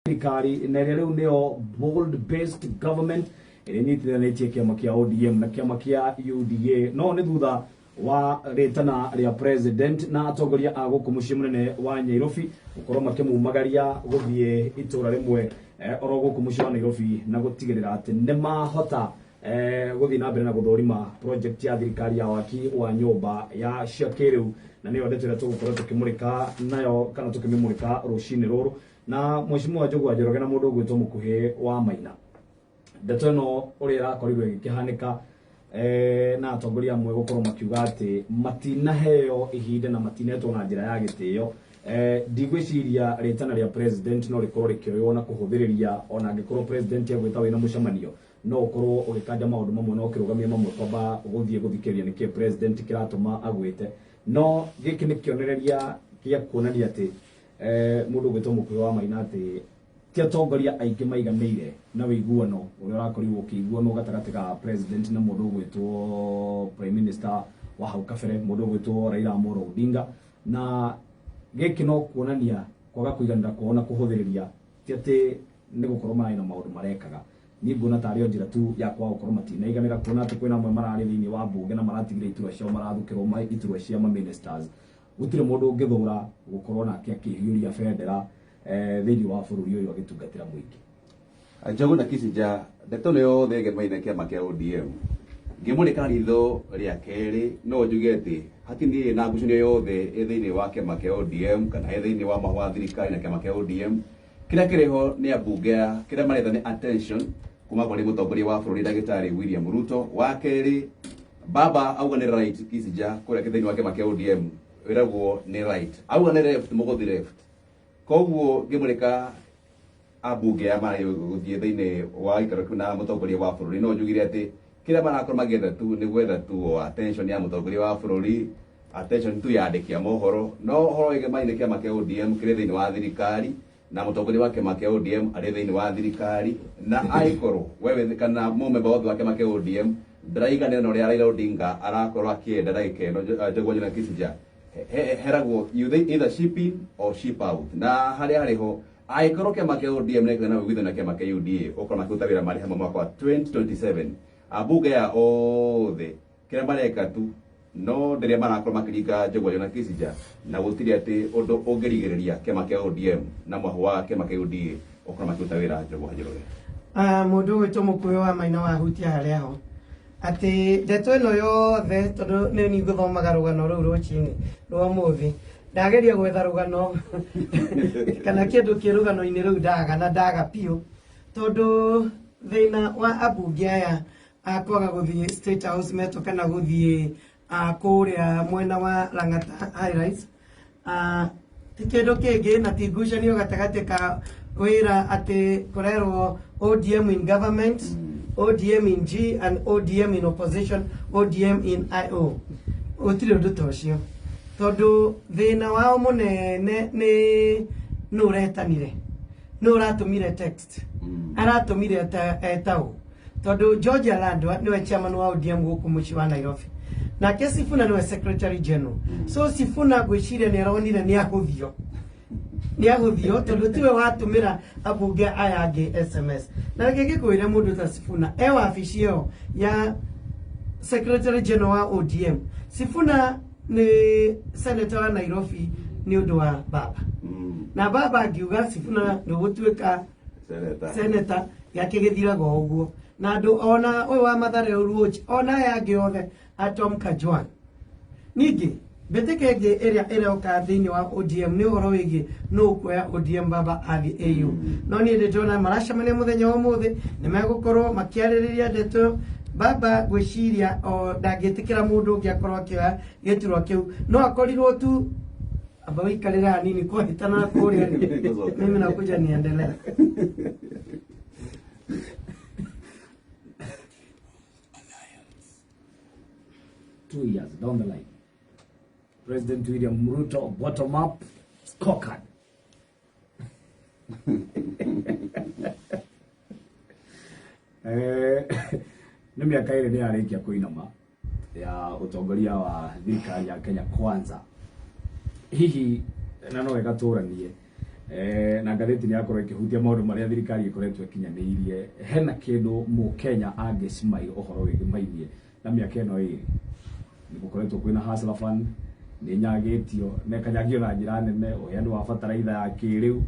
Thirikari na ĩrĩa rĩu nĩyo bold based government ĩrĩa ĩnyitithanĩtie kĩama kĩa ODM na kĩama kĩa UDA. No nĩ thutha wa rĩtana rĩa president na atongoria a gũkũ mũciĩ mũnene wa Nyairobi gũkorwo makĩmumagaria gũthiĩ itũra rĩmwe oro gũkũ mũciĩ wa Nairobi na gũtigĩrĩra atĩ nĩ mahota gũthiĩ na mbere na gũthũrima project ya thirikari ya waki wa nyũmba ya cia kĩrĩu, na nĩyo ndeto ĩrĩa tũgũkorwo tũkĩmũrĩka nayo kana tũkĩmĩmũrĩka rũcinĩ rũrũ na Mheshimiwa Njogu Njoroge na mũndũ ũgwĩtwo Mũkuhĩ wa Maina. Ndeto ĩno ũrĩa ĩrakorirwo ĩgĩkĩhanĩka na atongoria amwe gũkorwo makiuga atĩ matinaheo ihinda na matinetwo na njĩra ya gĩtĩo, ndigwĩciria rĩtana rĩa president no rĩkorwo rĩkĩoywo na kũhũthĩrĩria. Ona angĩkorwo president agwĩta wĩna mũcemanio, no ũkorwo ũgĩkanja maũndũ mamwe na ũkĩrũgamia mamwe kwamba gũthiĩ gũthikĩrĩria nĩkĩ president kĩratũma agwĩte. No gĩkĩ nĩ kĩonereria gĩa kuonania atĩ mũndũ ũgwĩtwo Mũkuhĩ wa Maina atĩ ti atongoria aingĩ maiganĩire na wĩiguano ũrĩa ũrakorirwo ũkĩiguanwo gatagatĩ ga president na mũndũ ũgwĩtwo prime minister wa hau kabere, mũndũ ũgwĩtwo Raila Amolo Odinga. Na gĩkĩ no kuonania kwaga kũiganĩra kwao na kũhũthĩrĩria, ti atĩ nĩ gũkorwo mararĩ na maũndũ marekaga. Niĩ nguona tarĩ o njĩra tu ya kwaga gũkorwo matinaiganĩra, kuona atĩ kwĩna amwe mararĩ thĩinĩ wa mbunge na maratigire iturwa ciao, marathukĩrwo iturwa cia ma ministers. Gũtirĩ mũndũ ũngĩthũra gũkorwo nake akĩhiũria bendera thĩinĩ wa bũrũri ũyũ agĩtungatĩra mũingĩ. Njogu na Kicinja, ndeto nĩ yothe ĩgemaine kĩama kĩa ODM. Ngĩmũrĩka ritho rĩa kerĩ, no njuge atĩ hatirĩ na ngucanio yothe ĩ thĩinĩ wa kĩama kĩa ODM kana ĩ thĩinĩ wa mahũa thirikari na kĩama kĩa ODM. Kĩrĩa kĩrĩ ho nĩ ambunge aya, kĩrĩa maretha nĩ attention kuma kũrĩ mũtongoria wa bũrũri Ndagĩtarĩ William Ruto. Wa kerĩ, baba auga nĩ right, Kicinja, kũrĩa thĩinĩ wa kĩama kĩa ODM wĩragwo nĩ right, auga nĩ left, mũgũthi left. Koguo ngĩmũrĩka ambunge aya marĩ gũthiĩ thĩinĩ wa gĩikaro kĩu na mũtongoria wa bũrũri, no njugire atĩ kĩrĩa marakorwo magĩetha tu nĩ gwetha tu o attention ya mũtongoria wa bũrũri, attention tu ya andĩki a mohoro. No ũhoro wĩgemaine kĩama kĩa ODM kĩrĩ thĩinĩ wa thirikari na mũtongoria wa kĩama kĩa ODM arĩ thĩinĩ wa thirikari, na angĩkorwo wewe kana mũmemba wothe wa kĩama kĩa ODM ndaraiganĩra na ũrĩa Raila Odinga arakorwo akĩenda ndagĩka ĩno, Njogu na Kicinja, heragwo you either ship in or ship out. Na harĩa harĩ ho, angĩkorwo kĩama kĩa ODM nĩ na ũiguithano na kĩama kĩa UDA ũkorwo makĩruta wĩra marĩ hamwe mwaka wa 2027, ambunge aya othe kĩrĩa mareka tu no rĩrĩa marakorwo makĩringa Njogu na Kicinja, na gũtirĩ atĩ ũndũ ũngĩrigĩrĩria kĩama kĩa ODM na mwahũ wa kĩama kĩa UDA ũkorwo makĩruta wĩra. Njogu Njoroge. Mũndũ ũgwĩtwo Mũkuhĩ wa Maina wahutia harĩa ho atĩ ndeto ĩno yothe, tondũ nĩ niĩ ngũthomaga rũgano rũu rũcinĩ rwa ũmũthĩ, ndageria gwetha rũgano kana kĩndũ kĩ rũgano-inĩ rũu, ndaga na ndaga biũ, tondũ thĩna wa ambunge aya a kwaga gũthiĩ State House metwo kana gũthiĩ kũrĩa mwena wa Lang'ata High Rise ti kĩndũ kĩngĩ na ti ngucanio gatagatĩ ka wĩra atĩ kũrerwo ODM in government, ODM in G and ODM in opposition, ODM in IO. Gũtirĩ ũndũ ta ũcio, tondũ thĩna wao mũnene nĩ nũ ũretanire, nũ ũratũmire text, aratũmire etaũ, tondũ George Alandwa nĩwe chairman wa ODM gũkũ mũciĩ wa Nairobi, nake Sifuna nĩwe secretary general. So Sifuna ngwĩciria nĩ aronire nĩ ahũthio, nĩ ahũthio, tondũ tiwe watũmĩra ambunge aya angĩ SMS. Na reke ngĩkwĩre, mũndũ ta Sifuna e wabici ĩyo ya secretary general wa ODM, Sifuna nĩ senator wa Nairobi nĩ ũndũ wa baba, na baba angiuga Sifuna nĩ ũgũtuĩka Senator. Senator gĩake gĩthiraga o ũguo, na andũ ona ũyũ wa Mathare Oluoch, ona aya angĩ othe a Tom Kajwang. Ningĩ mbĩtĩka ĩngĩ ĩrĩa ĩroka thĩinĩ wa ODM nĩ ũhoro wĩgiĩ nũ ũkuoya ODM baba athiĩ AU. No niĩ ndĩndona maracemania mũthenya wa ũmũthĩ, nĩ megũkorwo makĩarĩrĩria ndeto ĩyo. Baba ngwĩciria o ndangĩtĩkĩra mũndũ ũngĩ akorwo akĩoya gĩturwa kĩu, no akorirwo tu amba ũikarĩre hanini kwahĩtana kũrĩa, mimi nakuja niendelee. 2 years down the line, President William Ruto bottom up scorecard. Nĩ mĩaka 2 nĩ yarĩkia kũinama ya ũtongoria wa thirikari ya Kenya Kwanza. Hihi na no wega tũranie. Na ngathĩti nĩ yakorwo ĩkĩhutia maũndũ marĩa thirikari ĩkoretwo ĩkinyanĩirie. Hena kĩndũ mũkenya angĩcimaire ũhoro wĩgĩmainie na mĩaka ĩno ĩrĩ? Nĩ gũkoretwo kwĩna Hustler Fund, nĩ nyagĩtio na ĩkanyagio na njĩra nene, ũheani wa bataraitha ya kĩrĩu,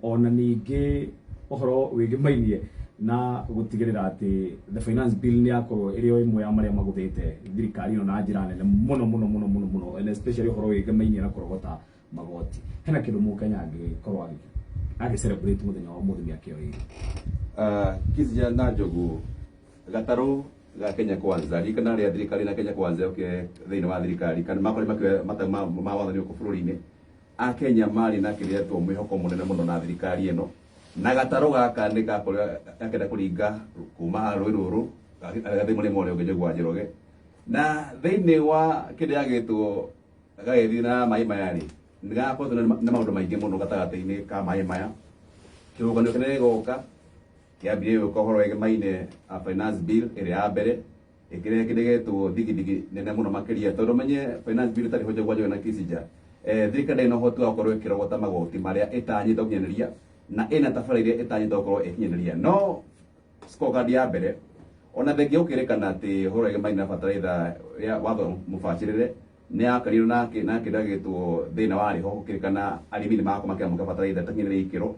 ona ningĩ ũhoro wĩgĩmainie na gũtigĩrĩra atĩ the finance bill nĩ yakorwo ĩrĩ o ĩmwe ya marĩa magũthĩte thirikari ĩno na njĩra nene mũno mũno mũno mũno mũno, and especially ũhoro wĩgĩmainie na kũrogota magoti. Hena kĩndũ mũkenya angĩkorwo agĩ celebrate mũthenya wa ũmũthĩ mĩaka ĩyo ĩrĩ? Kizia na Njogu, gatarũ ga Kenya Kwanza ririkana rĩa thirikari na Kenya Kwanza yoke thĩinĩ wa thirikari kana makorwo makĩoya mata ma wathani gũkũ bũrũri-inĩ, Akenya marĩ na kĩrĩa mwĩhoko mũnene mũno na thirikari ĩno, na gatarũ gaka nĩ gakorwo gakenda kũringa kuma rũĩ rũrũ agathiĩ mũrĩmo ũrĩa ũngĩ, Njogu wa Njoroge, na thĩinĩ wa kĩrĩa gĩtwo gagĩthiĩ na maĩ maya rĩ, nĩ gakoretwo na maũndũ maingĩ mũno gatagatĩ-inĩ ka maĩ maya. Kĩrũgano kĩnene gĩgoka kĩambire gũka ũhoro wĩgĩmaine finance bill ĩrĩa ya mbere ĩkĩrehe kĩndũ gĩtwo thigithigi nene mũno makĩria, tondũ menye finance bill ĩtarĩ ho, Njogu wa Njoroge na Kissinger, thirikari ndĩrĩ na ũhoti wa gũkorwo ĩkĩrogota magoti marĩa ĩtanyĩte gũkinyanĩria na ĩna tabarĩra iria ĩtanyĩte gũkorwo ĩkinyanĩria. No scorecard ya mbere, ona thengia gũkĩrĩkana atĩ ũhoro wĩgĩmaine na bataraitha ya watho mũbacĩrĩre nĩ yakarirwo na kĩndũ gĩtwo thĩna warĩ ho, gũkĩrĩkana arĩmi nĩ magakorwo makĩamũkĩra bataraitha ĩtakinyanĩire ikĩro,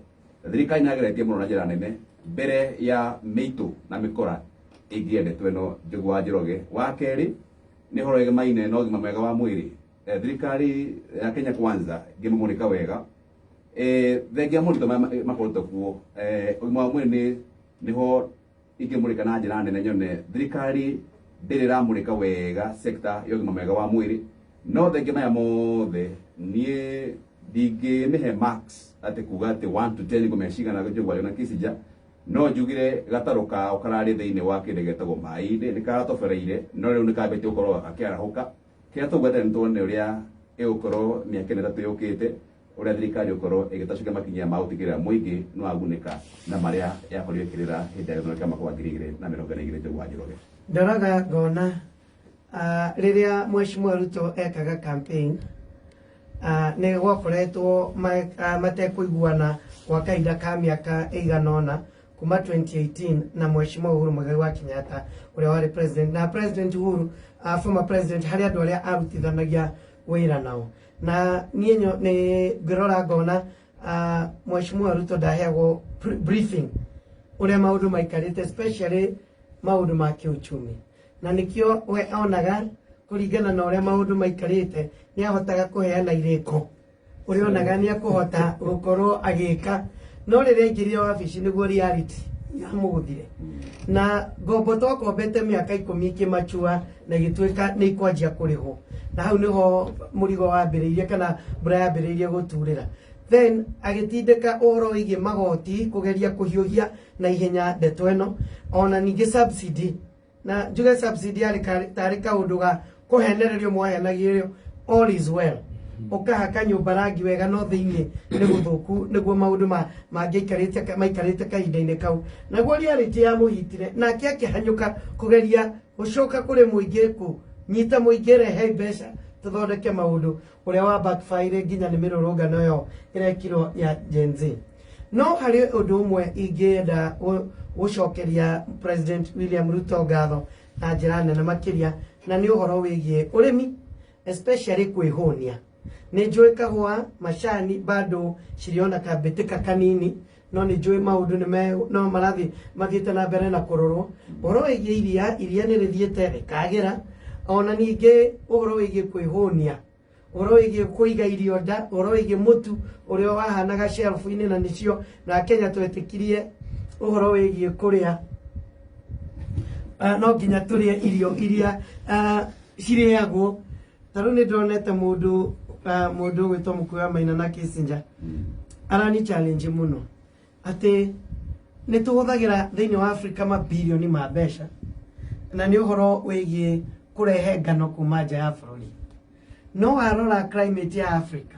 thirikari nĩ yageretie mũno na njĩra nene mbere ya mĩitũ na mĩkora ĩngĩ ndeto ĩno, Njogu wa Njoroge. Wa kerĩ nĩ ũhoro wĩgĩmaine na ũgima mwega wa mwĩrĩ. Thirikari ya Kenya Kwanza ngĩmũmũrĩka wega, thengia moritũ maya makoretwo kuo, ũgima wa mwĩrĩ nĩ nĩho ingĩmũrĩka na njĩra nene, nyone thirikari ndĩrĩ ĩramũrĩka wega sector ya ũgima mwega wa mwĩrĩ. No thengia maya mothe, niĩ ndingĩmĩhe marks atĩ kuga atĩ 1 to 10 ngũmĩhe cigana, Njogu wa na Kissinger, no njugire gatarũ kao kararĩ thĩinĩ wa kĩndũ gĩtagwo maĩ-inĩ, nĩ karatobereire, no rĩu nĩ kambĩtie gũkorwo gakĩarahũka. Kĩrĩa tũgweterera nĩ tuone ũrĩa ĩgũkorwo mĩaka ĩno 3 yũkĩte, ũrĩa thirikari ĩgũkorwo ĩgĩtacũkia makinya ma gũtigĩrĩra mũingĩ nĩ wagunĩka na marĩa yakorirwo ĩkĩrĩra hĩndĩ ya gĩthurano kĩa mwaka wa 2022, Njogu wa Njoroge. Ndoraga ngona rĩrĩa Mheshimiwa Ruto ekaga campaign, nĩ gwakoretwo matekũiguana gwa kahinda ka mĩaka ĩigana ũna kuma 2018 na Mheshimiwa Uhuru Muigai wa Kenyatta ũrĩa warĩ president, na President Uhuru, former president, harĩ andũ arĩa arutithanagia wĩra nao. Na niĩ nĩ ngĩrora ngona Mheshimiwa Ruto ndaheagwo briefing ũrĩa maũndũ maikarĩte, especially maũndũ ma kĩuchumi, na nĩkĩo we onaga kũringana na ũrĩa maũndũ maikarĩte nĩ ahotaga kũheana irĩko ũrĩa onaga nĩ ekũhota gũkorwo agĩka. No rĩrĩa aingĩrire wabici nĩguo reality yamũgũthire, na ngombo twakombete mĩaka 10 ikĩmachua na igĩtuĩka nĩ ikwanjia kũrĩhwo, na hau nĩho mũrigo wambĩrĩirie kana mbura yambĩrĩirie gũturĩra. Then agĩtindĩka ũhoro wĩgiĩ magoti, kũgeria kũhiũhia na ihenya ndeto ĩno, ona ningĩ subsidy. Na njuge subsidy yarĩ tarĩ kaũndũ ga kũhenererio mwahenagĩrio all is well, ũkahaka nyũmba rangi wega no thĩinĩ nĩ gũthũku, nĩguo maũndũ mangĩaikarĩte maikarĩte kahinda-inĩ kau. Naguo reality yamũhitire, nake akĩhanyũka kũgeria gũcoka kũrĩ mũingĩ, kũnyita mũingĩ, rehe mbeca tũthondeke maũndũ, ũrĩa wa backfire nginya nĩ mĩrũrũngano ĩyo ĩrekirwo ya Gen Z. No harĩ ũndũ ũmwe ingĩenda gũcokeria President William Ruto ngatho na njĩra nene makĩria, na nĩ ũhoro wĩgiĩ ũrĩmi, especially kwĩhũnia. Nĩ njũĩ kahũa, macani bado ciriona kambĩtĩka kanini, no nĩ njũĩ maũndũ no marathiĩ mathiĩte na mbere na kũrorwo. Ũhoro wĩgiĩ iria, iria nĩ rĩthiĩte rĩkagĩra. Ona ningĩ ũhoro wĩgiĩ kwĩhũnia, ũhoro wĩgiĩ kũiga irio nda, ũhoro wĩgiĩ mũtu ũrĩa wahanaga shelf-inĩ, na nĩcio na Kenya twetĩkirie ũhoro wĩgiĩ kũrĩa, no nginya tũrĩe irio iria cirĩagwo. Ta rĩu nĩ ndonete mũndũ ũgwĩtwo Mũkuĩ wa Maina na Kissinger arani challenge mũno atĩ nĩ tũhũthagĩra thĩinĩ wa Afrika mabirioni ma mbeca na nĩ ũhoro wĩgiĩ kũrehe ngano kuma nja ya bũrũri, no warora climate ya Africa,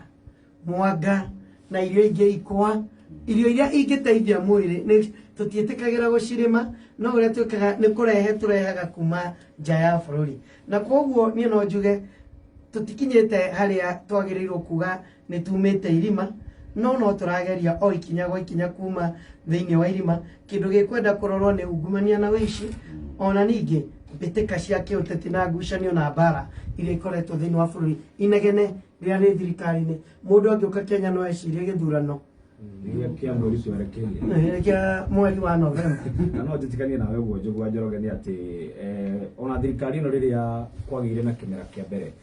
mwanga na irio ingĩ, ikwa, irio iria ingĩteithia mwĩrĩ, nĩ tũtiĩtĩkagĩra gũcirĩma, no ũrĩa twĩkaga nĩ kũrehe tũrehaga kuma nja ya bũrũri. Na koguo niĩ no njuge tũtikinyĩte harĩa twagĩrĩirwo kuga nĩ tumĩte irima. No no tũrageria o ikinya gwa ikinya kuma thĩinĩ wa irima. Kĩndũ gĩkwenda kũrorwo nĩ ungumania na wĩici, ona ningĩ mbĩtĩka cia kĩũteti na ngucanio na mbara iria ikoretwo thĩinĩ wa bũrũri. Inegene rĩrĩa rĩ thirikari-inĩ, mũndũ angĩũka Kenya no ecirie gĩthurano kĩa mweri ũcio werekeire, kĩa mweri wa Novemba. Na no njĩtĩkanie nawe ũguo, Njũgũ wa Njoroge, nĩ atĩ ona thirikari ĩno rĩrĩa kwagĩire na kĩmera kĩa mbere,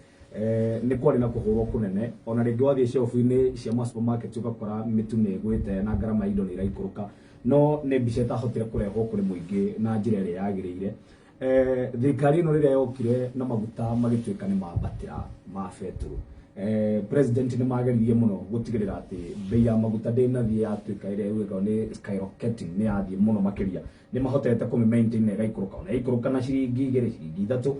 nĩ kwarĩ na kũhũrwo kũnene. Ona rĩngĩ wathiĩ shelf-inĩ cia ma supermarket ũgakora mĩtu nĩ ĩgwĩte na ngarama ya indo nĩ iraikũrũka, no nĩ mbica ĩtahotire kũrehwo kũrĩ mũingĩ na njĩra ĩrĩa yagĩrĩire. Thirikari ĩno rĩrĩa yokire na maguta magĩtuĩka nĩ mambatĩra ma betũrũ, president nĩ mageririe mũno gũtigĩrĩra atĩ bei ya maguta ndĩnathiĩ yatuĩka ĩrĩa ĩgwĩkwo nĩ skyrocketing, nĩ yathiĩ mũno makĩria. Nĩ mahotete kũmĩ maintain na ĩgaikũrũka, ona ĩikũrũka na ciringi 2, ciringi 3,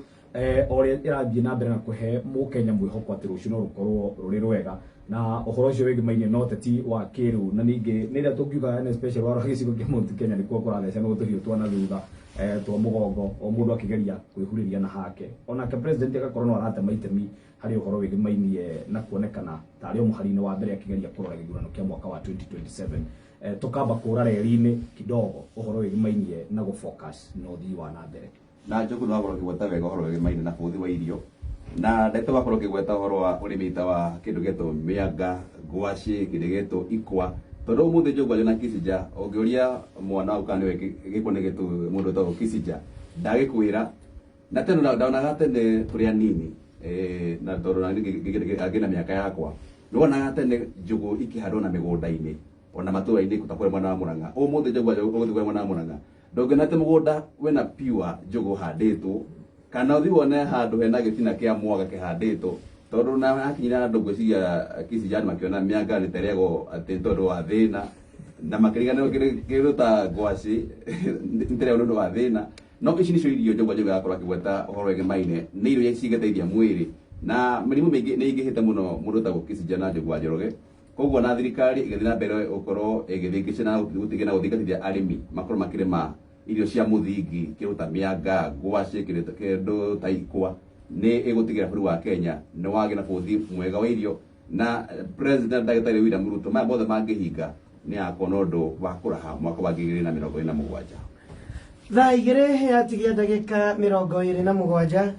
o ũrĩa ĩrathiĩ na mbere na kũhe mũkenya mwĩhoko atĩ rũciũ no rũkorwo rũrĩ rwega. Na ũhoro ũcio wĩgĩmainie na ũteti wa kĩrĩu, na ningĩ nĩ ĩrĩa tũngiuga and especially warora gĩcigo kĩa Mount Kenya nĩkuo kũrathecanwo tũhiũ twa na thutha, twa mũgongo, o mũndũ akĩgeria kwĩhurĩria na hake, onake president agakorwo no aratema itemi harĩ ũhoro wĩgĩmainie na kuonekana tarĩ o mũhari-inĩ wa mbere akĩgeria kũrora gĩthurano kĩa mwaka wa 2027. Tũkamba kũra reri-inĩ kidogo ũhoro wĩgĩmainie na gũ-focus na ũthii wa na mbere. Na Njogu, nĩ wakorwo ũkĩgweta wega ũhoro wĩgĩmaine na bũthi wa irio, na ndeto wakorwo ũkĩgweta ũhoro wa ũrĩmi ta wa kĩndũ gĩtwo mĩanga, ngwacĩ, kĩndũ gĩtwo ikwa, tondũ ũmũthĩ, Njogu na Kicinja, ũngĩũria mwana waku kana nĩwe gĩkwa nĩ gĩtũ mũndũ wĩtagwo Kicinja, ndagĩkwĩra. Na tene ndaonaga tene tũrĩ anini, na tondũ na ngĩ na mĩaka yakwa, nĩwonaga tene njũgũ ikĩhandwo na mĩgũnda-inĩ ona matũra-inĩ ta kũrĩa mwena wa Murang'a. Ũmũthĩ, Njogu, ũgũthiĩ kũrĩa mwena wa Murang'a, ndũngĩona atĩ mũgũnda wĩna pure njũgũ handĩtwo, kana ũthiĩ wone handũ hena gĩtina kĩa mwanga kĩhandĩtwo, tondũ na hakinyire handũ ngwĩciria Kicinja makĩona mĩanga nĩ ta ĩrĩagwo atĩ tondũ wa thĩna, na makĩriganĩrwo kĩndũ ta ngwacĩ nĩ ta ĩrĩagwo nĩ ũndũ wa thĩna. No ici nĩcio irio Njũgũ Njũgũ yakorwo akĩgweta ũhoro wĩgĩmaine nĩ irio iria cingĩteithia mwĩrĩ, na mĩrimũ mĩingĩ nĩ ĩingĩhĩte mũno mũndũ wĩtagwo Kicinja na Njũgũ wa Njoroge. Koguo na thirikari ĩgĩthiĩ na mbere gũkorwo ĩgĩthingĩcia na gũtigĩrĩra na gũthingatithia arĩmi makorwo makĩrĩma irio cia mũthingi, kĩndũ ta mĩanga, ngwacĩ, kĩndũ ta ikwa, nĩ ĩgũtigĩrĩra bũrũri wa Kenya nĩ wagĩa na bũthi mwega wa irio. Na President Ndagĩtarĩ William Ruto, maya mothe mangĩhinga, nĩ agakorwo na ũndũ wa kũraha mwaka wa 2027. Thaa 2 yatigia ndagĩka 27.